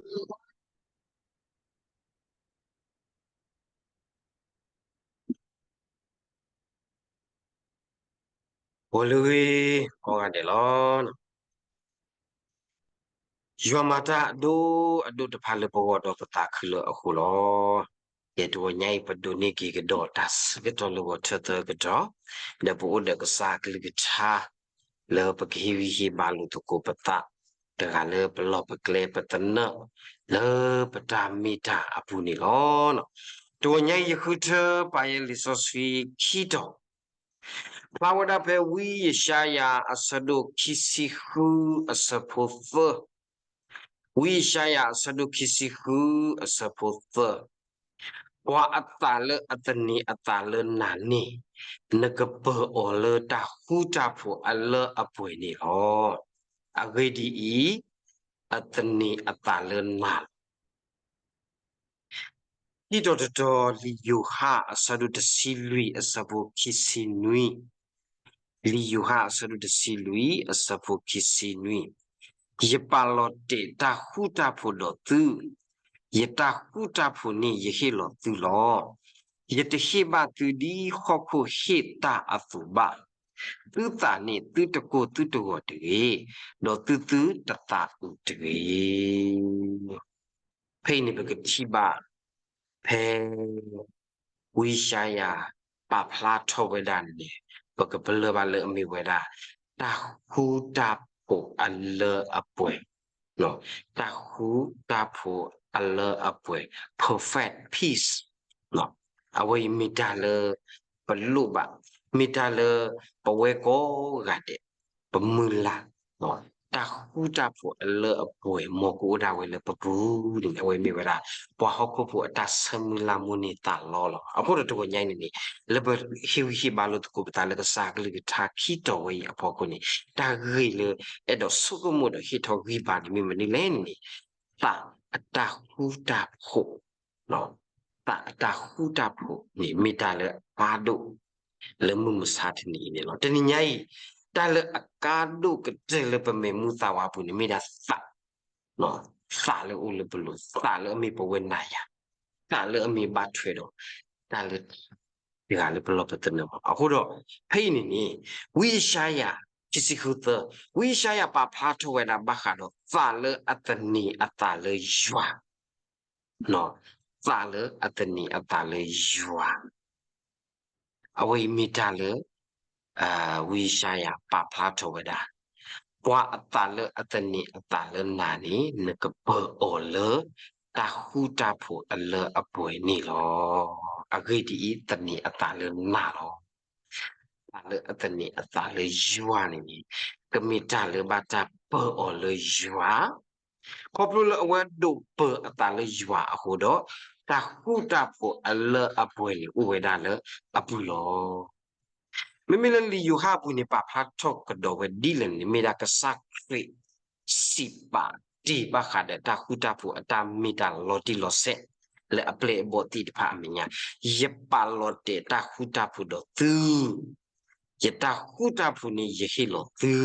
ဂီၤလၢအဂ့ၤ ကိးဂၤဒဲးလီၤ. ယွၤမၤတၢ်အဒိၣ်အဒိၣ်တဖၣ်လၢပဂီၢ်ဒီးပသးခုလၢအဃိလီၤ. ယဲတဂီၤညါအံၤ ပဒိးန့ၢ်က့ၤကဒီးတၢ်ဆၢကတီၢ်လၢဂီၤထၢသၢကတီၢ်, ဒီးပအိၣ်ဒီးကစၢ်ကလုၢ်ကထါ လၢပကဟ့ၣ်ဂံၢ်ဟ့ၣ်ဘါလိာ်သကိးပသး, တဂၤလၢပလီၢ်ပကျဲပသနၢၣ် လၢပတၢ်မ့ၢ်တၢ်အပူၤန့ၣ်လီၤ. တဂီၤညါအံၤ ယဃုထၢပာ်ယဲလံာ်စီဆှံခံတီၤ, ဖျါဝဲဒၣ်ဖဲဝံယၡါယၤအဆၢဒိၣ်ခံဆံဃုအဆၢဖိသၢ, ဝံယၡါယၤအဆၢဒိၣ်ခံဆံဃုအဆၢဖိသၢ, ပှၤအသးလၢအသန့ၤအသးလၢနၤန့ၣ်, နကပၢၤအီၤလၢတၢ်ဃူတၢ်ဖိးအလၢအပှဲၤန့ၣ်လီၤ. အဂ့ၢ်ဒ်အံၤ, အသန့ၤအသးလၢနၤလီၤ. ခံတီၤတတီၤ လံာ်ယိၤဟၣ်အဆၢဒိၣ်တဆံလွံၢ်အဆၢဖိခံဆံနွံ, လံာ်ယိၤဟၣ်အဆၢဒိၣ်တဆံလွံၢ်အဆၢဖိခံဆံနွံ, ယပာ်လီၤတဲာ်တၢ်ဃူတၢ်ဖိးဒီးသု, ယတၢ်ဃူတၢ်ဖိးန့ၣ်ယဟ့ၣ်လီၤသုလီၤ. ယတဟ့ၣ်ဘၣ်သုဒ်ဟီၣ်ခိၣ်ဟ့ၣ်တၢ်အသိးဘၣ်. သုသးန့ၣ်သုတကိၢ်သုတဂီၤတဂ့ၤ, ဒီးသုသုတသးအုးတဂ့ၤ. ဖဲအံၤန့ၣ် ပကထံၣ်ဘၣ် ဖဲ ဝံယၡါယၤ ပာ်ဖျါထီၣ်ဝဲဒၣ်န့ၣ် ပကပလၢၢ်ဘၣ်လၢအမ့ၢ်ဝဲဒၣ် တၢ်ဃူတၢ်ဖိးအလၢအပှဲၤ, တၢ်ဃူတၢ်ဖိးအလၢအပှဲၤ perfect peace အဝဲအံၤမ့ၢ်တၢ်လၢ ပလိၣ်ဘၣ်, မ့ၢ်တၢ်လၢ ပဝဲကိးဂၤဒဲး ပမုၢ်လၢ် တၢ်ဃူတၢ်ဖိးအလၢအပှဲၤ မ်ကအိၣ်ဒၣ်ဝဲလၢပပူၤန့ၣ် အဝဲမ့ၢ်ဝဲဒၣ် ပှၤဟီၣ်ခိၣ်ဖိအတၢ်ဆၢမုၢ်လၢ်မိၣ်န့ၢ်သးလီလီၤ. အဃိဒီးတဂီၤညါအံၤန့ၣ်န့ၣ် လၢပဟ့ၣ်ဂံၢ်ဟ့ၣ်ဘါလိာ်သကိးပသးလၢကစၢ်ကလုၢ်ကထါခံတီၤဝဲအံၤအဖီခိၣ်န့ၣ် တၢ်ဂ့ၢ်လၢအဲၣ်ဒိးဆိကမိၣ်ဒီးဟ့ၣ်ထီၣ်ဂံၢ်ဘါန့ၣ် မ့ၢ်မနုၤလဲၣ်န့ၣ်န့ၣ် သးအတၢ်ဃူတၢ်ဖိး သးအတၢ်ဃူတၢ်ဖိးန့ၣ် မ့ၢ်တၢ်လၢအကါဒိၣ် လၢမုၢ်မဆါတနံၤအံၤန့ၣ်လီၤ. တနံၤညါအံၤ တၢ်လၢအကါဒိၣ်ကတၢၢ်လၢပမဲာ်မူသးဝးပူၤန့ၣ် မ့ၢ်ဒၣ်သး, သးလၢအိၣ်လၢပလိၤ, သးလၢအမ့ၢ်ပဝဲနၤယၤ, သးလၢအမ့ၢ်ဘၣ်ထွဲဒီး တၢ်လၢ တဂၤလၢပလီၢ်ပသနၢၣ်မး. အဃိဒီး ဖဲအံၤန့ၣ်န့ၣ် ဝံယၡါယၤ ခံဆံဃုသၢ, ဝံယၡါယၤပာ်ဖျါထီၣ်ဝဲဒၣ်ဘၣ်ဃးဒီးသးလၢအသန့ၤအသးလၢယွၤ သးလၢအသန့ၤအသးလၢယွၤ, အဝဲအံၤမ့ၢ်တၢ်လၢ ဝံယၡါယၤပာ်ဖျါထီၣ်ဝဲဒၣ်, ပှၤအသးလၢအသန့ၤအသးလၢနၤန့ၣ် နကပၢၤအီၤလၢ တၢ်ဃူတၢ်ဖိးအလၢအပှဲၤန့ၣ်လီၤ. အဂ့ၢ်ဒ်အံၤ, သန့ၤအသးလၢနၤလီၤ. သးလၢအသန့ၤအသးလၢယွၤန့ၣ်န့ၣ် ကမ့ၢ်တၢ်လၢဘၣ်တၢ်ပၢၤအီၤလၢယွၤ, ခီဖျိလၢအဝဲဒိးပၢၤအသးလၢယွၤအဃိဒီး တၢ်ဃူတၢ်ဖိးအလၢအပှဲၤန့ၣ်အိၣ်ဝဲဒၣ်လၢအပူၤလီၤ. မ့မ့ၢ်လၢလံာ်ယိၤဟၣ်အပူၤန့ၣ် ပာ်ဖျါထီၣ်ကဒီးဝဲဒ်လဲၣ်န့ၣ် မ့ၢ်ဒၣ်ကစၢ်ခရံာ် စံးပာ်တ့ၢ်ဘၣ်ဃးဒီးတၢ်ဃူတၢ်ဖိးအတၢ်မ့ၢ်တၢ်လီၤတံၢ်လီၤဆဲး လၢအပျဲၢ်အဘီၣ်သ့ၣ်တဖၣ်အမဲာ်ညါ, ယပာ်လီၤတဲာ်တၢ်ဃူတၢ်ဖိးဒီးသု, ယတၢ်ဃူတၢ်ဖိးန့ၣ်ယဟ့ၣ်လီၤသု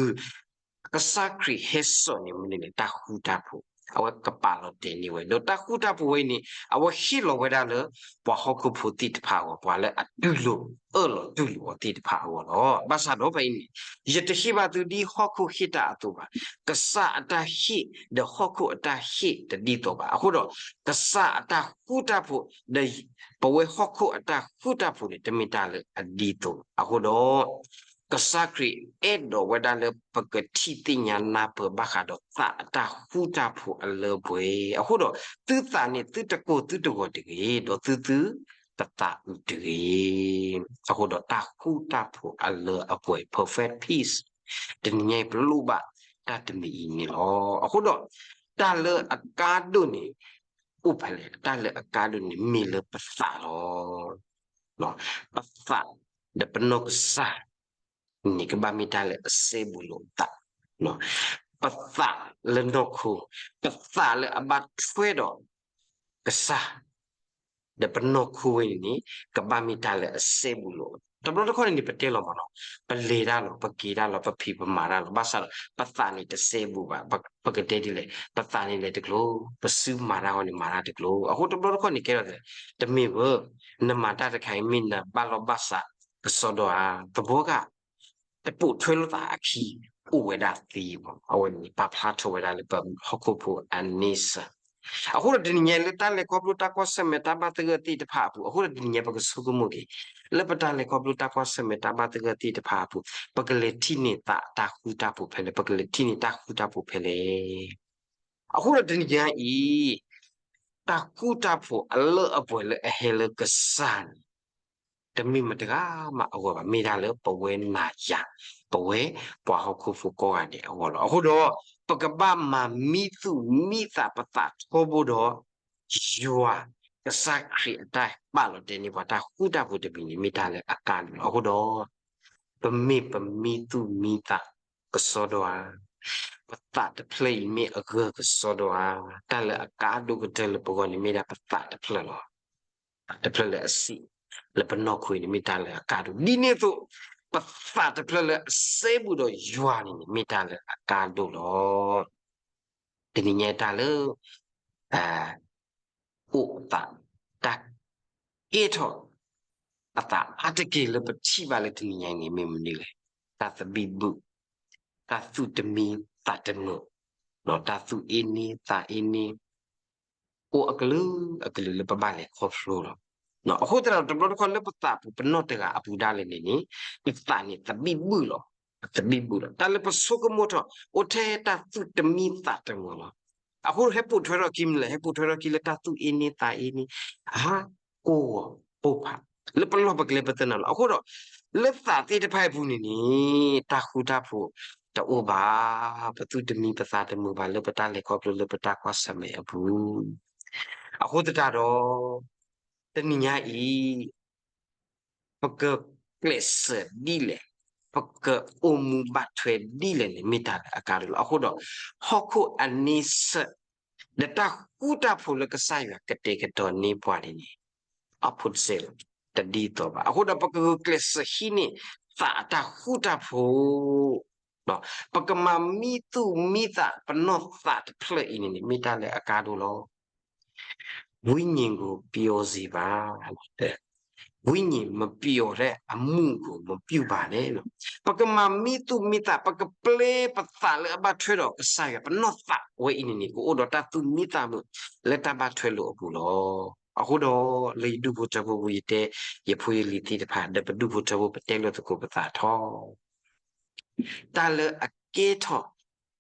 ကစၢ်ခရံာ်ဟဲစိာ်န့ၢ်မနုၤန့ၣ် တၢ်ဃူတၢ်ဖိး, အဝဲကပာ်လီၤတဲာ်န့ၢ်ဝဲ, ဒီးတၢ်ဃူတၢ်ဖိးဝဲအံၤန့ၣ် အဝဲဟ့ၣ်လီၤဝဲဒၣ်လၢ ပှၤဟီၣ်ခိၣ်ဖိသ့ၣ်တဖၣ်အဂီၢ်, ပှၤလၢအတူၢ်လိာ်အၢၣ်လီၤတူၢ်လိာ်အီၤသ့ၣ်တဖၣ်အဂီၢ်လီၤ. ဘၣ်ဆၣ်ဒီးဖဲအံၤန့ၣ် ယတဟ့ၣ်ဘၣ်သုဒ်ဟီၣ်ခိၣ်ဟ့ၣ်တၢ်အသိးဘၣ်. ကစၢ်အတၢ်ဟ့ၣ်ဒီးဟီၣ်ခိၣ်အတၢ်ဟ့ၣ်တဒ်သိးဘၣ်. အဃိဒီး ကစၢ်အတၢ်ဃူတၢ်ဖိး ဒီးပဝဲဟီၣ်ခိၣ်အတၢ်ဃူတၢ်ဖိးန့ၣ် တမ့ၢ်တၢ်လၢအဒ်သိးဘၣ်. အဃိဒီး ကစၢ်ခရံာ်အဲၣ်ဒိးဝဲဒၣ်လၢပကထံၣ်သ့ၣ်ညါနၢ်ပၢၢ်ဘၣ်ဃးဒီးသးအတၢ်ဃူတၢ်ဖိးအလၢအပှဲၤ, အဃိဒီး သုသးန့ၣ်သုတကိၢ်သုတဂီၤတဂ့ၤ, ဒီးသုသုတသးအုးတဂ့ၤ. အဃိဒီးတၢ်ဃူတၢ်ဖိးအလၢအပှဲၤ perfect peace တနံၤညါအံၤပလိၣ်ဘၣ်တၢ်တမံၤအံၤန့ၣ်လီၤ. အဃိဒီး တၢ်လၢအကါဒိၣ်န့ၣ် အိၣ်ဖဲလဲၣ်, တၢ်လၢအကါဒိၣ်န့ၣ်မ့ၢ်လၢပသးလီၤ. ပသးဒီးပနီၢ်ကစၢ် န့ၣ်ကဘၣ်မ့ၢ်တၢ်လၢအစဲဘူးလိာ်ပသး, ပသးလၢနီၢ်ခိ, ပသးလၢအဘၣ်ထွဲဒီးကစၢ်, ဒီးပနီၢ်ခိဝဲန့ၣ်န့ၣ် ကဘၣ်မ့ၢ်တၢ်လၢအစဲဘူးလိာ် တဘျီတခီၣ်န့ၣ်န့ၣ် ပတဲလီၤမးနီၤ, ပလဲၤတၢ်လီၤ, ပက့ၤတၢ်လီၤ, ပဖံးပမၤတၢ်လီၤ, ဘၣ်ဆၣ်ဒီး ပသးန့ၣ်တစဲဘူးဘၣ်, ပကတဲဒ်လဲၣ်, ပသးန့ၣ်လဲၤတကျိၤ, ပစုမၤတၢ်ဂီၢ်န့ၣ် မၤတၢ်တကျိၤ, အဃိတဘျီတခီၣ်န့ၣ်ကဲထီၣ်သး, တမ့ၢ်ဘၣ်, နမၤတၢ်တခါအံၤ မ့ၢ်နဘၣ်လီၢ်ဘၣ်စးကစီဒီဧါ, သဘီက တပိာ်ထွဲလိာ်သးအခံ အိၣ်ဝဲဒၣ်သ့မး, အဝဲန့ၣ် ပာ်ဖျါထီၣ်ဝဲဒၣ်လၢပဟီၣ်ခိၣ်ဖိအန့ဆၢၣ်, အဃိဒီးတနံၤညါလၢတၢ်လဲၤခီဖျိတၢ်ကွၢ်ဆၢၣ်မဲာ်တၢ်ဘၣ်သဂၢၢ်သ့ၣ်တဖၣ်အပူၤ, အဃိဒီးတနံၤညါပကဆိကမိၣ်က့ၤ, လၢပတၢ်လဲၤခီဖျိတၢ်ကွၢ်ဆၢၣ်မဲာ်တၢ်ဘၣ်သဂၢၢ်သ့ၣ်တဖၣ်အပူၤ, ပကလဲၤထံၣ်န့ၢ်သးတၢ်ဃူတၢ်ဖိးဖဲလဲၣ်, ပကလဲၤထံၣ်န့ၢ်တၢ်ဃူတၢ်ဖိးဖဲလဲၣ်, အဃိဒီးတနံၤညါအံၤ တၢ်ဃူတၢ်ဖိးအလၢအပှဲၤလၢအဟဲလၢကစၢ်န့ၣ် တမ့ၢ်မတၤတဂၤမးအဂီၢ်ဘၣ်, မ့ၢ်ဒၣ်လၢပဝဲနၤယၤ, ပဝဲပှၤဟီၣ်ခိၣ်ဖိကိးဂၤဒဲးအဂီၢ်လီၤ. အဃိဒီး ပကဘၣ်မၤမံသူၣ်မံသးပသးထီဘိဒီး ယွၤကစၢ်ခရံာ်အတၢ်ပာ်လီၤတဲာ်န့ၢ်ပှၤတၢ်ဃူတၢ်ဖိးတမံၤန့ၣ် မ့ၢ်တၢ်လၢအကါဒိၣ်လီၤ. အဃိဒီး ပမ့ၢ်ပမံသူၣ်မံသးကစီဒီဧါ, ပသးတဖျၢၣ်အံၤမ့ၢ်အဂၢၢ်ကစီဒီဧါ, တၢ်လၢအကါဒိၣ်ကတၢၢ်လၢပဂီၢ်န့ၣ်မ့ၢ်ဒၣ်ပသးတဖျၢၣ်လီၤ. တဖျၢၣ်လၢအစံး လၢပနီၢ်ခိန့ၣ် မ့ၢ်တၢ်လၢအကါဒိၣ်, ဒ်န့ၣ်အသိး ပသးတဖျၢၣ်လၢအစဲဘူးဒီးယွၤန့ၣ်န့ၣ် မ့ၢ်တၢ်လၢအကါဒိၣ်လီၤ. တနံၤညါတၢ်လၢ အိၣ်အသး, တၢ်ကဲထီၣ် အသးအါတက့ၢ်လၢပထံၣ်ဘၣ်လၢတနံၤညါအံၤန့ၣ် မ့ၢ်မနုၤလဲၣ်, တၢ်သဘံၣ်ဘုၣ်, တၢ်သူၣ်တမံသးတမုာ်, တၢ်သူၣ်အ့န့သးအ့န့ အိၣ်အကလုာ်အကလုာ်လၢပဘၣ်လဲၤခီဖျိလီၤ. အဃိသတးဒီး တဘျီတခီၣ်လၢပသးပူၤ ပနီၢ်တဂၤအပူၤဒၣ်လဲာ်န့ၣ်န့ၣ် ပသးန့ၣ်သဘံၣ်ဘုၣ်လီၤ. သဘံၣ်ဘုၣ်လီၤ. တၢ်လၢပဆိကမိၣ်ထီၣ် အိၣ်ထဲတၢ်သူၣ်တမံသးတမုာ်လီၤ. အဃိဟဲပိာ်ထွဲထီၣ်ခံမနုၤလဲၣ်, ဟဲပိာ်ထွဲထီၣ်ခံလၢတၢ်သူၣ်အ့န့သးအ့န့ ဟးကိးဂီၤပိၢ်ဖး လၢပလီၢ်ပကျဲပသနၢ်လီၤ. အဃိဒီး လၢသးသ့ၣ်တဖၣ်အံၤအပူၤန့ၣ်န့ၣ် တၢ်ဃူတၢ်ဖိးတအိၣ်ဘၣ်, ပသူၣ်တမံပသးတမုာ်ဘၣ်လၢပတၢ်လဲၤခီဖျိလၢပတၢ်ကွၢ်ဆၢၣ်မဲာ်အပူၤ. အဃိသတးဒီး တနံၤညါအံၤ ပကကျဲးစၢးဒ်လဲၣ်, ပကအိၣ်မူဘၣ်ထွဲဒ်လဲၣ်န့ၣ် မ့ၢ်တၢ်လၢအကါဒိၣ်လီၤ. အဃိဒီး ဟီၣ်ခိၣ်အန့ဆၢၣ် ဒီးတၢ်ဃူတၢ်ဖိးလၢကစၢ်ယွၤကတဲာ်ကတီၤန့ၢ်ပှၤန့ၣ်န့ၣ် opposite လီၤ, တဒ်သိးဘၣ်. အဃိဒီး ပကဂုာ်ကျဲးစၢးဟံးန့ၢ်သးအတၢ်ဃူတၢ်ဖိး, ပကမၤမံသူၣ်မံသးပနီၢ်သးတဖျၢၣ်အံၤန့ၣ်န့ၣ် မ့ၢ်တၢ်လၢအကါဒိၣ်လီၤ. ဝိညာဉ်ကို ပျော်စေပါ, ဝိညာဉ်မပျော်တဲ့အမှုကို မပြုပါနဲ့. ပကမၤမံသူၣ်မံသး, ပကပျဲပသးလၢအဘၣ်ထွဲဒီးကစၢ်ယွၤ, ပနီၢ်သးဝဲအံၤန့ၣ်န့ၣ် ကအိၣ်ဒီးတၢ်သူၣ်မံသးမုာ်လၢတၢ်ဘၣ်ထွဲလိာ်အပူၤလီၤ. အဃိဒီး လၢယဒူၣ်ဖိထၢဖိပူၤ ယတဲယဖိယလံၤသ့ၣ်တဖၣ် ဒီးပဒူၣ်ဖိထၢဖိ ပတဲလိာ်သကိးပသးထီၣ် တၢ်လၢအကဲထီၣ်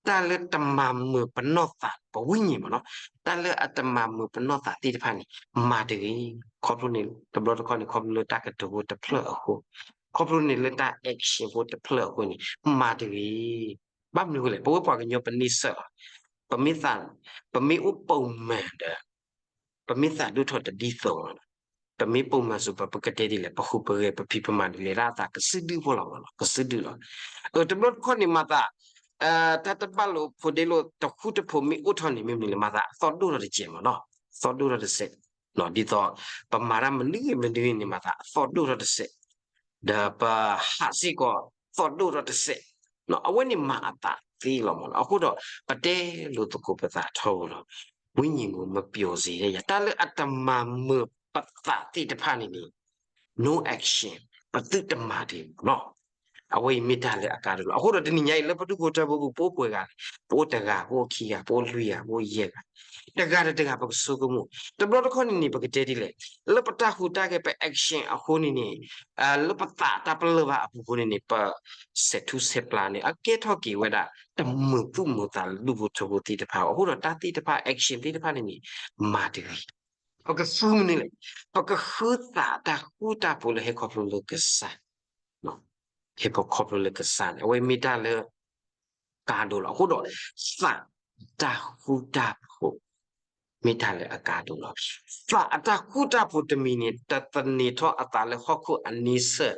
တၢ်လၢတမၤမုာ်ပနီၢ်သး ပဝိညာဉ်မးနီၤ, တၢ်လၢအတမၤမုာ်ပနီၢ်သးသ့ၣ်တဖၣ်န့ၣ် မၤတဂ့ၤ. ခီဖျိန့ၣ် တဘျီတခီၣ်န့ၣ် ခီဖျိလၢတၢ်ကတိၤဖိတဖျၢၣ်အဃိ, ခီဖျိန့ၣ်လၢတၢ် action ဖိတဖျၢၣ်အဃိန့ၣ် မၤတဂ့ၤ. ဘၣ်မနုၤအဃိလဲၣ်, ပဝဲပှၤကညီပန့ဆၢၣ်လီၤ. ပမ့ၢ်သး, ပမ့ၢ်အိၣ်ပိာ်မၢၤဒီး ပမ့ၢ်သးဒိၣ်ထီၣ်တဒ်သိးလီၤ. ပမ့ၢ်ပိာ်မၢၤစ့ၢ်ကီး ပကတဲဒ်လဲၣ်, ပဟူးပဂဲၤ ပဖံးပမၤန့ၣ် လဲၤဒၣ်အသးကစုဒုဖိလီၤမးနီၤ, ကစုဒုလီၤ. တဘျီတခီၣ်န့ၣ် မၤသး တၢ်တဘၣ်လိာ်ဖိးဒ့လိာ် တဃူတဖိးမ့ၢ်အိၣ်ထီၣ်န့ၣ် မ့ၢ်မနုၤလဲၣ်, မၤသးအသီၣ်ဒိၣ်ထီၣ်တစဲးမးနီၤ, သီၣ်ဒိၣ်ထီၣ်တစဲး, ဒ်သိး ပမၤတၢ်မနုၤဂ့ၤမနုၤဂ့ၤန့ၣ် မၤသးအသီၣ်ဒိၣ်ထီၣ်တစဲး, ဒီးပဟးစ့ၢ်ကီး သီၣ်ဒိၣ်ထီၣ်တစဲး, အဝဲန့ၣ်မၤအသးသ့လီၤမးနီၤ. အဃိဒီး ပတဲလိာ်သကိးပသးထီဘိလီၤ. ဝိညာဉ်ကို မပျော်စေရန် တၢ်လၢအတမၤမုာ်ပသးသ့ၣ်တဖၣ်န့ၣ်န့ၣ် no action, ပသုတမၤတဂ့ၤမးနီၤ. အဝဲအံၤမ့ၢ်တၢ်လၢအကါဒိၣ်လီၤ. အဃိဒီးတနံၤညါအံၤ လၢပဒူၣ်ဖိထၢဖိပူၤ ပအိၣ်ပှဲၤဂၤလဲၣ်, ပအိၣ်တဂၤ, ပအိၣ်ခံဂၤ, ပအိၣ်လွံၢ်ဂၤ, ပအိၣ်ယဲၢ်ဂၤ, တဂၤဒီးတဂၤ ပကဆိကမိၣ်, တဘျီတခီၣ်န့ၣ်န့ၣ် ပကတဲဒ်လဲၣ်, လၢပတၢ်ဟူးတၢ်ဂဲၤ ပ action အဃိန့ၣ်န့ၣ် လၢပသးတၢ်ပလၢၢ်ဘၣ်အပူၤအဃိန့ၣ်န့ၣ် ပဆဲးထူဆဲးပျၢ်န့ၣ် အကဲထီၣ်က့ၤဝဲဒၣ် တမုာ်သူၣ်မုာ်သးလၢဒူၣ်ဖိထၢဖိသ့ၣ်တဖၣ်, အဃိဒီးတၢ်သ့ၣ်တဖၣ် action သ့ၣ်တဖၣ်န့ၣ်န့ၣ် မၤတဂ့ၤ. ပကဃုမနုၤလဲၣ်, ပကဃုသးတၢ်ဃူတၢ်ဖိးလၢဟဲခီဖျိလၢကစၢ် ဟဲခီဖျိလၢကစၢ်န့ၣ် အဝဲမ့ၢ်တၢ်လၢ ကါဒိၣ်လီၤ. အဃိဒီး သးတၢ်ဃူတၢ်ဖိး မ့ၢ်တၢ်လၢအကါဒိၣ်လီၤ. သးအတၢ်ဃူတၢ်ဖိးတမံၤန့ၣ် တသန့ၤထီၣ်အသးလၢဟီၣ်ခိၣ်အန့ဆၢၣ်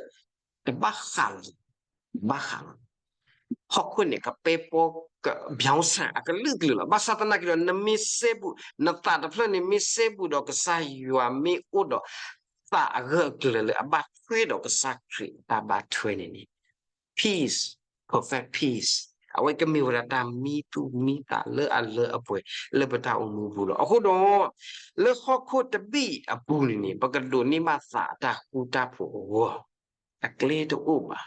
တဘၣ်ဃးလီၤ, တဘၣ်ဃးလီၤ. ဟီၣ်ခိၣ်န့ၣ် ကပဲပိာ်ကဘျီစၢ်အကလုာ်ကလုာ်လီၤ. ဘၣ်ဆၣ်သနာ်က့ဒီး နမ့ၢ်စဲဘူး နသးတဖျၢၣ်န့ၣ်မ့ၢ်စဲဘူးဒီးကစၢ်ယွၤမ့ၢ်အိၣ်ဒီး သးအဂၢၢ်အကျၢၤလၢအဘၣ်ထွဲဒီးကစၢ်ခရံာ်အတၢ်ဘၣ်ထွဲန့ၣ်န့ၣ် peace, perfect peace, အဝဲကမ့ၢ်ဝဲဒၣ်တၢ်မံသူၣ်မံသးလၢအလၢအပှဲၤလၢပတၢ်အိၣ်မူပူၤလီၤ. အဃိဒီး လၢဟီၣ်ခိၣ်တဘ့ၣ်အပူၤန့ၣ်န့ၣ် ပကဒိးန့ၢ်ဘၣ်သးအတၢ်ဃူတၢ်ဖိးအဂီၢ် အကျဲတအိၣ်ဘၣ်.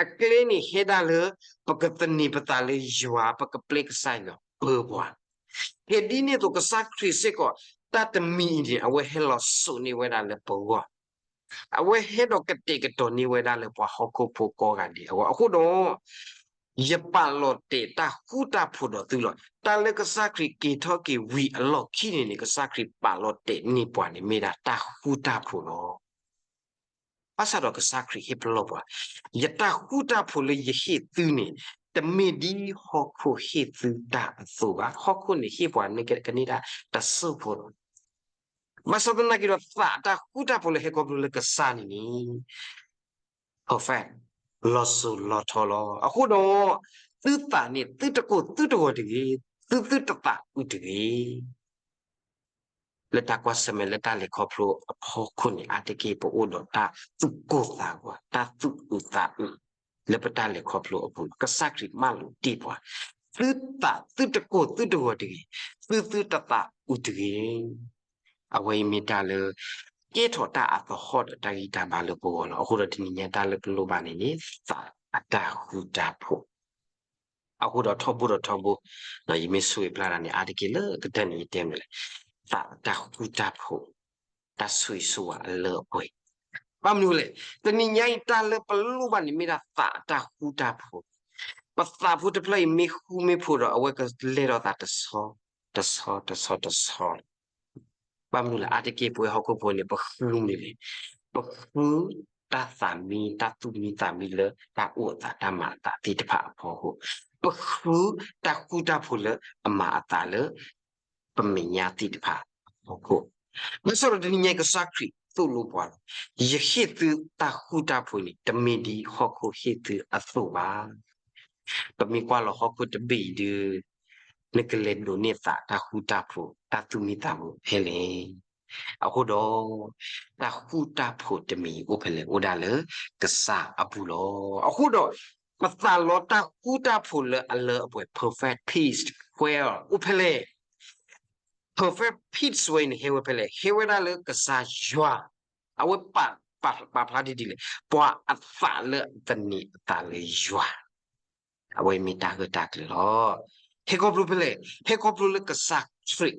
အကျဲန့ၣ်ဟဲဒၣ်လၢ ပကသန့ၤပသးလၢယွၤ ပကပျဲကစၢ်ယွၤပၢပှၤ, ကဲဒ်န့ၣ်အသိး ကစၢ်ခရံာ်စ့ၢ်ကီး တၢ်တမံၤအံၤန့ၣ် အဝဲဟဲလီၤစိာ်န့ၢ်ဝဲဒၣ်လၢပဂီၢ်, အဝဲဟဲဒီးကတဲာ်ကတီၤန့ၢ်ဝဲဒၣ်လၢပှၤဟီၣ်ခိၣ်ဖိကိးဂၤဒဲးအဂီၢ်. အဃိဒီး ယပာ်လီၤတဲာ်တၢ်ဃူတၢ်ဖိးဒီးသုလီၤ. တၢ်လၢကစၢ်ခရံာ်က့ၤထီၣ်က့ၤဝံၤအလီၢ်ခံန့ၣ်န့ၣ် ကစၢ်ခရံာ်ပာ်လီၤတဲာ်န့ၢ်ပှၤန့ၣ် မ့ၢ်ဒၣ်တၢ်ဃူတၢ်ဖိးလီၤ. ဘၣ်ဆၣ်ဒီးကစၢ်ခရံာ်ဟ့ၣ်ပလီၢ်ပှၤ, ယတၢ်ဃူတၢ်ဖိးလၢယဟ့ၣ်သုန့ၣ် တမ့ၢ်ဒ်ဟီၣ်ခိၣ်ဟ့ၣ်သုတၢ်အသိးဘၣ်. ဟီၣ်ခိၣ်န့ၣ်ဟ့ၣ်ပှၤန့ၢ်ကန့ၢ်ဒၣ်တစိၢ်ဖိလီၤ. ဘၣ်ဆၣ်သနာ်က့ဒီး သးတၢ်ဃူတၢ်ဖိးလၢဟဲခီဖျိလၢကစၢ်န့ၣ်န့ၣ် perfect, လီၤစိၤလီၤထီလီၤ. အဃိဒီး သုသးန့ၣ် သုတကိၢ်သုတဂီၤတဂ့ၤ, သုသုတသးအုးတဂ့ၤ. လၢတၢ်ကွၢ်ဆၢၣ်မဲာ်လၢတၢ်လဲၤခီဖျိအဖီခိၣ်န့ၣ် အါတက့ၢ်ပအိၣ်ဒီးတၢ်သူၣ်ကိၢ်သးဂီၤ, တၢ်သူၣ်အုးသးအုး လၢပတၢ်လဲၤခီဖျိအပူၤ, ကစၢ်ခရံာ်မၢလိာ်တ့ၢ်ပှၤ, သုသးသုတကိၢ်သုတဂီၤတဂ့ၤ, သုသုတသးအုးတဂ့ၤ. အဝဲအံၤမ့ၢ်တၢ်လၢ ကဲထီၣ်တၢ်အသဟီၣ်ဒီးတၢ်ဂံၢ်တၢ်ဘါလၢပဂီၢ်လီၤ. အဃိဒီးတနံၤညါတၢ်လၢပလိၣ်ဘၣ်န့ၣ်န့ၣ် သးအတၢ်ဃူတၢ်ဖိး အဃိဒီးထီဘိဒီးထီဘိ, ယမ့ၢ်ဆိၣ်ဂ့ၤပျၢ်တၢ်န့ၣ် အါတက့ၢ်လၢကတၢၢ်န့ၣ် ယတဲမ့ၢ်လဲၣ်, သးအတၢ်ဃူတၢ်ဖိး, တၢ်ဆိၣ်ဂ့ၤဆိၣ်ဝါအလၢအပှဲၤ. ဘၣ်မနုၤလဲၣ်, တနံၤညါအံၤတၢ်လၢပလိၣ်ဘၣ်န့ၣ် မ့ၢ်ဒၣ်သးအတၢ်ဃူတၢ်ဖိး. ပသးဖိတဖျၢၣ်အံၤမ့ၢ်ဃူမ့ၢ်ဖိးဒီး အဝဲကလဲၤဒီးသးတဆီ, တဆီ, တဆီ, တဆီ ဘၣ်မနုၤလဲၣ်, အါတက့ၢ်ပဝဲဟီၣ်ခိၣ်ဖိန့ၣ် ပဃုမနုၤလဲၣ်, ပဃုတၢ်သးမံ, တၢ်သူၣ်မံသးမံလၢတၢ်အိၣ်အသးတၢ်မၤအသးသ့ၣ်တဖၣ်အဖီခိၣ်, ပဃုတၢ်ဃူတၢ်ဖိးလၢအမၤအသးလၢ ပမဲာ်ညါသ့ၣ်တဖၣ်အဖီခိၣ်. ဘၣ်ဆၣ်ဒီးတနံၤညါအံၤကစၢ်ခရံာ်သိၣ်လိပှၤလီၤ. ယဟ့ၣ်သုတၢ်ဃူတၢ်ဖိးန့ၣ် တမ့ၢ်ဒ်ဟီၣ်ခိၣ်ဟ့ၣ်သုအသိးဘၣ်. ပမ့ၢ်ကွၢ်လီၤဟီၣ်ခိၣ်တဘ့ၣ်အံၤဒီး နကလဲၤဒိးန့ၢ်သးတၢ်ဃူတၢ်ဖိး တၢ်သူၣ်မံသးမံဖဲလဲၣ်. အဃိဒီး တၢ်ဃူတၢ်ဖိးတမံၤအံၤအိၣ်ဖဲလဲၣ်, အိၣ်ဒၣ်လၢကစၢ်အပူၤလီၤ. အဃိဒီး ပသးလီတၢ်ဃူတၢ်ဖိးလၢအလၢအပှဲၤ perfect peace, quiet အိၣ်ဖဲလဲၣ်. Perfect peace ဝဲအံၤန့ၣ် ဟဲဝဲဖဲလဲၣ်, ဟဲဝဲဒၣ်လၢကစၢ်ယွၤ, အဝဲပာ်, ပာ်ဖျါဒ်လဲၣ်, ပှၤအသးလၢသန့ၤအသးလၢယွၤ, အဝဲမ့ၢ်တၢ်ဂၢၢ်တၢ်ကျၢၤလီၤ. ဟဲခီဖျိဖဲလဲၣ်, ဟဲခီဖျိလၢကစၢ်ခရံာ်,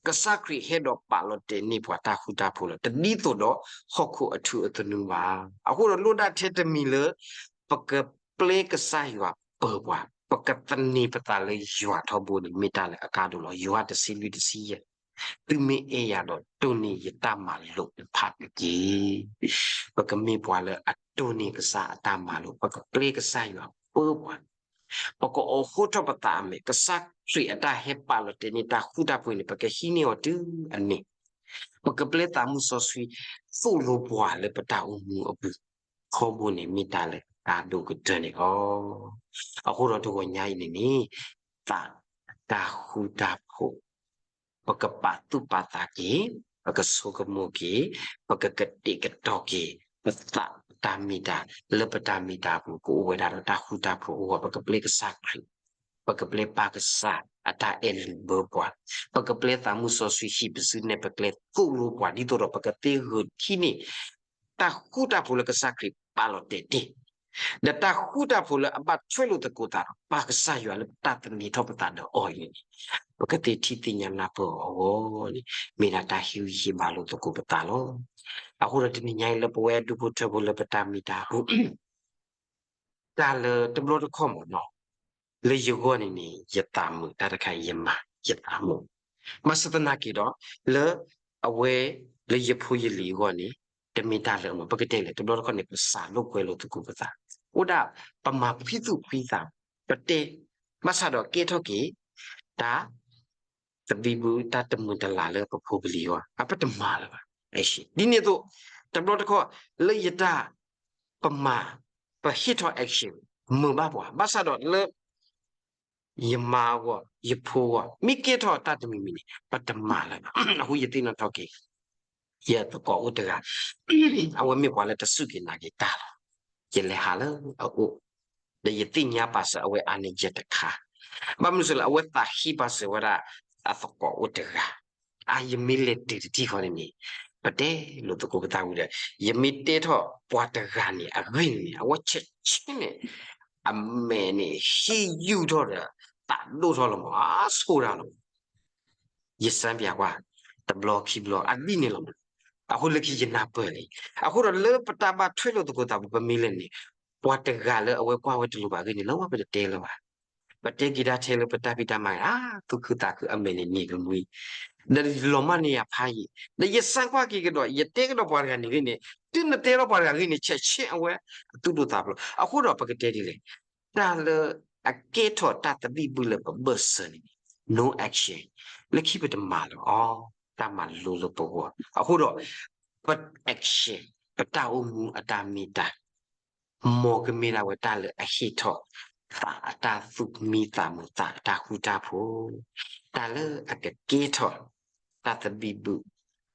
ကစၢ်ခရံာ်ဟဲဒီးပာ်လီၤတဲာ်န့ၢ်ပှၤတၢ်ဃူတၢ်ဖိးလီၤ. တဒ်သိးဒီးဟီၣ်ခိၣ်အထူအသနူဘၣ်. အဃိဒီးလိၣ်ဒၣ်ထဲတမံၤလၢ ပကပျဲကစၢ်ယွၤပၢပှၤ, ပကသန့ၤပသးလၢယွၤထီဘိန့ၣ် မ့ၢ်တၢ်လၢအကါဒိၣ်လီၤ. ယိၤဟၣ်တဆံလွံၢ်တဆံယဲၢ်, သုမ့ၢ်အဲၣ်ယၤဒီးတိၢ်န့ၢ်ယတၢ်မၤလိာ်တဖၣ်တက့ၢ်. ပကမ့ၢ်ပှၤလၢအတိၢ်န့ၢ်ကစၢ်အတၢ်မၤလိာ်, ပကပျဲကစၢ်ယွၤပၢပှၤ, ပကအိးထီၣ်ပသးအမဲာ်, ကစၢ်ခရံာ်အတၢ်ဟဲပာ်လီၤတဲာ်န့ၢ်တၢ်ဃူတၢ်ဖိးန့ၣ် ပကဟံးန့ၢ်အီၤတုၤအန့ၣ်, ပကပျဲသးမုၢ်စီဆှံသိၣ်လိပှၤလၢပတၢ်အိၣ်မူအပူၤ, ထီဘိန့ၣ်မ့ၢ်တၢ်လၢအကါဒိၣ်ကတၢၢ်န့ၣ်လီၤ. အဃိဒီးတဂီၤညါအံၤန့ၣ်န့ၣ်, သးအတၢ်ဃူတၢ်ဖိး ပကပာ်သူၣ်ပာ်သးက့ၤ, ပကဆိကမိၣ်က့ၤ, ပကကတဲာ်ကတီၤက့ၤ ပသးတၢ်မ့ၢ်တၢ်, လၢပတၢ်မ့ၢ်တၢ်အပူၤ ကအိၣ်ဝဲဒၣ်ဒီးတၢ်ဃူတၢ်ဖိးအဂီၢ်, ပကပျဲကစၢ်ခရံာ်, ပကပျဲပၢ်ကစၢ်အတၢ်အဲၣ်လုၢ်ဘၢပှၤ, ပကပျဲသးမုၢ်စီဆှံဟံးပစုနဲၣ်ပကျဲသိၣ်လိပှၤ ဒ်သိးဒီးပကသ့ဂုာ်ထံန့ၢ် တၢ်ဃူတၢ်ဖိးလၢကစၢ်ခရံာ်ပာ်လီၤတဲာ်တ့ၢ် ဒီးတၢ်ဃူတၢ်ဖိးလၢအဘၣ်ထွဲလိာ်သကိးသးဒီး ပၢ်ကစၢ်ယွၤလၢပတၢ်သန့ၤထီၣ်ပသးဒီးအီၤအံၤန့ၣ်, ပကသ့ထံၣ်သ့ၣ်ညါနၢ်ပၢၢ်အီၤအဂီၢ်န့ၣ် မ့ၢ်ဒၣ်တၢ်ဟ့ၣ်ဂံၢ်ဟ့ၣ်ဘါလိာ်သကိးပသးလီၤ. အဃိဒီးတနံၤညါအံၤလၢပဝဲဒူၣ်ဖိထၢဖိလၢပတၢ်မ့ၢ်တၢ်ဟူ တၢ်လၢတဘျီတခီၣ်မ့ၢ်နီၤ, လၢယဂီၢ်န့ၣ်န့ၣ် ယသးမုာ်တၢ်တခါအံၤ ယမၤယသးမုာ်, ဘၣ်ဆၣ်သနာ်က့ဒီး လၢ အဝဲလၢယဖိယလံၤအဂီၢ်န့ၣ် တမ့ၢ်တၢ်လၢအမုာ်, ပကတဲလဲၣ် တဘျီတခီၣ်န့ၣ် ပစးလိာ်ကွဲလိာ်သကိးပသး, အိၣ်ဒၣ်ပမၤဖှံသူၣ်ဖှံသး, ပတဲ, ဘၣ်ဆၣ်ဒီးကဲထီၣ်က့ၤ တၢ် သဘံၣ်ဘုၣ်တၢ်တမုာ်တလၤလၢပဖိပလံၤအဂီၢ် အပတမၤလၢၤဘၣ်. ဒ်န့ၣ်အသိး တဘျီတခီၣ် လၢယတၢ် ပမၤ ပဟ့ၣ်ထီၣ် action မုာ်ဘၣ်ပှၤ, ဘၣ်ဆၣ်ဒီးလၢ ယမါအဂီၢ် ယဖိအဂီၢ် မ့ၢ်ကဲထီၣ်တၢ်တမံၤမံၤန့ၣ် ပတမၤလၢၤဘၣ်. အဃိယသ့ၣ်နီၣ်ထီၣ်က့ၤ ယသကိးအိၣ်တဂၤ, အဝဲမ့ၢ်ပှၤလၢတစူၢ်က့ၤနာ်က့ၤတၢ်လီၤ. ယလဲၤဟးလၢအအိၣ်, ဒီးယသ့ၣ်ညါပာ်စၢၤအဝဲအါန့ၢ်ယဲၢ်တခါ, ဘၣ်မနုၤအဃိလဲၣ် အဝဲသးဟ့ပာ်စၢၤဝဲဒၣ် အသကိးအိၣ်တဂၤ, အါ ယမ့ၢ်လဲၤတုၤတထံၣ်ဃီန့ၣ်န့ၣ်, ပတဲလိာ်သကိးပသးဝံၤဒီး ယမ့ၢ်တဲထီၣ်ပှၤတဂၤန့ၣ် အဂ့ၢ်န့ၣ်န့ၣ် အဝဲဆဲးဆဲးန့ၣ်, အမဲာ်န့ၣ် ဟ့ၣ်ယူၢ်ထီၣ်ဒီး သးဒိၣ်ထီၣ်လီၤမး, အဆိတၢ်လီၤမး. ယစံးပၠးကွၢ်, တဘျီခံဘျီ အဒ်န့ၣ်လီၤမး. အဃိလၢခံယနၢ်ပၢၢ်လံ. အဃိဒီးလၢပတၢ်ဘၣ်ထွဲလိာ်သကိးသးပူၤ ပမ့ၢ်လဲၤန့ၣ်, ပှၤတဂၤလၢအဝဲကွၢ်ဝဲတလိၤဘၣ်အဂ့ၢ်န့ၣ် လၢဝဲပတတဲလၢၤဘၣ်. ပတဲက့ၤတၢ်ထဲလၢပတၢ်ဖံးတၢ်မၤဂ့ၤ သူၣ်ခုသးခုအမဲာ်န့ၣ်နံၤကမှံ, ဒီးလီၤမၢ်န့ၢ်ယၤဖးယံာ်, ဒီးယစံးကွၢ်က့ၤကဒီး ယတဲကဒီးပှၤတဂၤန့ၣ်ဂ့ၢ်န့ၣ်, တုၤနတဲထီၣ်ပှၤတဂၤဂ့ၢ်န့ၣ် ဆဲးဆဲးအဝဲ အသူၣ်ဒိၣ်သးဖျိး. အဃိဒီးပကတဲဒ်လဲၣ်, တၢ်လၢအကဲထီၣ်တၢ်သဘံၣ်ဘုၣ်လၢပဘၢၣ်စၢၤန့ၣ်န့ၣ် no action, လၢခံပတမၤလၢၤအီၤ, တၢ်မၤလိလၢပဂီၢ်. အဃိဒီး ပ action, ပတၢ်အိၣ်မူအတၢ်မ့ၢ်တၢ် မ်ကမ့ၢ်ဒၣ်ဝဲတၢ်လၢအဟ့ၣ်ထီၣ် သးအတၢ်သူၣ်မံသးမုာ် သးအတၢ်ဃူတၢ်ဖိး, တၢ်လၢအကကဲထီၣ် တၢ်သဘံၣ်ဘုၣ်,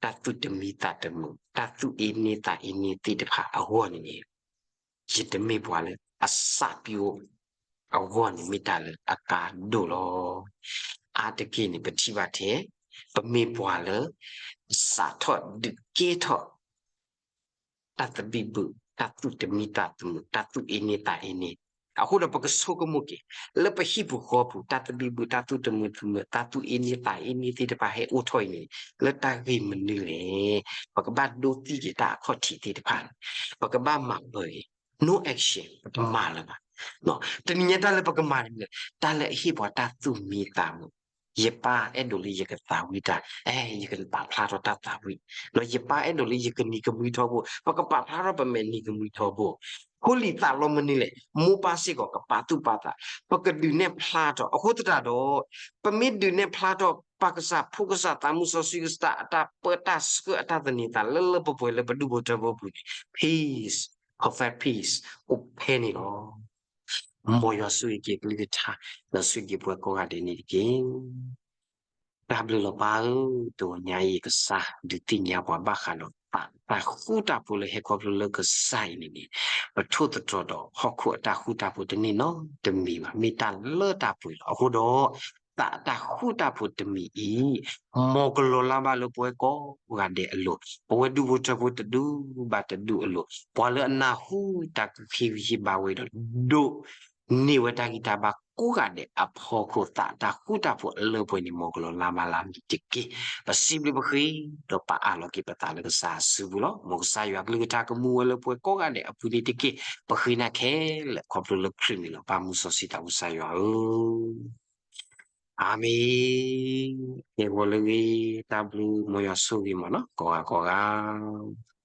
တၢ်သူၣ်တမံသးတမုာ်, တၢ်သူၣ်အ့န့သးအ့န့သ့ၣ်တဖၣ်အဂီၢ်န့ၣ်န့ၣ်, ယတမ့ၢ်ပှၤလၢအစးပံအိၣ်အဂီၢ်န့ၣ် မ့ၢ်တၢ်လၢအကါဒိၣ်လီၤ. အါတက့ၢ်န့ၣ် ပထံၣ်ဘၣ်ထဲ ပမ့ၢ်ပှၤလၢ စးထီၣ်ဒုးကဲထီၣ် တၢ်သဘံၣ်ဘုၣ်, တၢ်သူၣ်တမံသးတမုာ်, တၢ်သူၣ်အ့န့သးအ့န့, အဃိဒီးပကဆိကမိၣ်က့ၤ လၢပဟံၣ်ပူၤဃီပူၤ တၢ်သဘံၣ်ဘုၣ် တၢ်သူၣ်တမံသးတမုာ်, တၢ်သူၣ်အ့န့သးအ့န့သ့ၣ်တဖၣ်ဟဲအိၣ်ထီၣ်အံၤန့ၣ် လၢတၢ်ဂ့ၢ်မနုၤလဲၣ်. ပကဘၣ်ဒိသံက့ၤတၢ်အခီၣ်ထံးသ့ၣ်တဖၣ်န့ၣ်, ပကဘၣ်မၤပၢၤက့ၤ no action, ပတမၤလၢၤဘၣ်. တနံၤညါတၢ်လၢပကမၤန့ၣ် တၢ်လၢအဟ့ၣ်ပှၤတၢ်သူၣ်မံသးမုာ်, ယပၢ်အဲၣ်ဒိးလၢယကသးဝံၣ်တၢ်, အဲ ယကပာ်ဖျါထီၣ်တၢ်သးဝံၣ်, ဒီးယပၢ်အဲၣ်ဒိးလၢယကနံၤကမှံထီဘိ, ပကပာ်ဖျါထီၣ်ပမဲာ်နံၤကမှံထီဘိ, ဖိလံၤသးလီမနုၤလဲၣ်, မိၢ်ပၢ်စ့ၢ်ကီးကပာ်သူၣ်ပာ်သး, ပကဒုးနဲၣ်ဖျါထီၣ်. အဃိသတးဒီး ပမ့ၢ်ဒုးနဲၣ်ဖျါထီၣ် ပၢ်ကစၢ်, ဖိကစၢ်, သးမုၢ်စီဆှံကစၢ် အတၢ်ပၢတၢ်ဆှၢအတၢ်သန့ၤသး လၢလၢပှဲၤပှဲၤလၢပဒူၣ်ဖိထၢဖိပူၤန့ၣ် peace, perfect peace အိၣ်ဖဲန့ၣ်လီၤ. မ်ယွၤဆိၣ်ဂ့ၤက့ၤအကလုၢ်ကထါ, ဒီးဆိၣ်ဂ့ၤက့ၤပှၤကိးဂၤဒဲးန့ၣ်တက့ၢ်. တၢ်ဘျုးလီၤပၢ်ဧၢ, တနံၤညါအံၤ ကစၢ်ဒုးသ့ၣ်ညါပှၤဘၣ်ဃးဒီး သးတၢ်ဃူတၢ်ဖိးလၢဟဲခီဖျိလၢကစၢ်အံၤန့ၣ်န့ၣ်, ပထိၣ်သတြီၤဒီးဟီၣ်ခိၣ်အတၢ်ဃူတၢ်ဖိးတန့ၢ်နီတမံၤဘၣ်, မ့ၢ်တၢ်လၢတၢ်ပှဲၤလီၤ. အဃိဒီး သးတၢ်ဃူတၢ်ဖိးတမံၤအံၤ မ်ကလီၤလၢ်ဘၣ်လၢပဝဲကိးဂၤဒဲးအလိၤ, ပဝဲဒူၣ်ဖိထၢဖိတဒူၣ်ဘၣ်တဒူၣ်အလိၤ, ပှၤလၢအနၢ်ဟူတၢ်ကဟ့ၣ်ဂံၢ်ဟ့ၣ်ဘါဝဲဒီး ဒိးန့ၢ်ဝဲတၢ်ဂံၢ်တၢ်ဘါကိးဂၤဒဲးအဖီခိၣ် သးတၢ်ဃူတၢ်ဖိးအလၢပှဲၤန့ၣ် မ်ကလီၤလၢ်ဘၣ်လၢအမံၤတက့ၢ်. ပစံးဘျုးပဃ့ ဒီးပအၢၣ်လီၤက့ၤပသးလၢကစၢ်အစုပူၤလီၤ. မ်ကစၢ်ယွၤကလုၢ်ကထါကမူဝဲလၢပဝဲကိးဂၤဒဲးအပူၤန့ၣ်တက့ၢ်. ပဃ့နၤခဲလၢာ်ခီဖျိလၢခရံာ်မံၤလီၤ. ပၢ်မုၢ်စီဆှံသးဘိကစၢ်ယွၤဧၢ, အၤမ့ၣ်. ကဲဂီၤလၢအဂ့ၤ, တၢ်ဘျုး, မ်ယွၤဆိၣ်ဂ့ၤမးနီၤ ကိးဂၤကိးဂၤ.